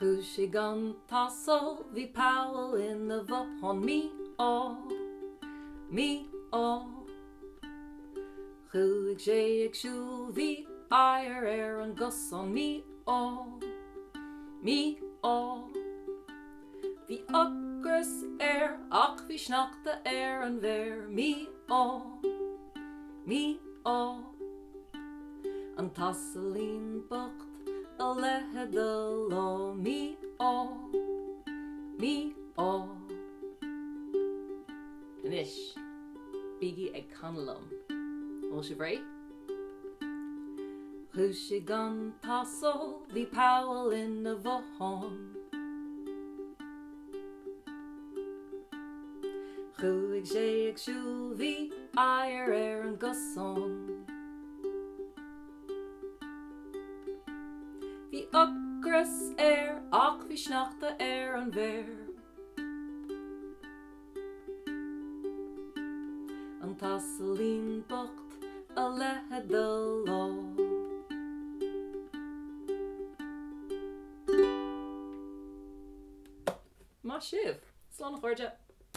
Dhúisigh an t-asal, bhí poll ina bhothán, mí-ádh, mí-ádh. Chuaigh sé ag siúl, bhí oighear ar an gcosán, mí-ádh, mí-ádh. Bhí ocras air ach bhí sneachta ar an bhféar, mí-ádh, mí-ádh. An t-asailín bocht a leithead a lá, mí-ádh, mí-ádh. Anois, bígí ag canadh liom. An bhfuil sibh réidh? Dhúisigh an t-asal, bhí poll ina bhothán. Chuaigh sé ag siúl, bhí oighear ar an gcosán. Bhí ocras air ach bhí sneachta ar an bhféar. An t-asailín bocht a leithead a lá. Maith sibh! Slán a chairde!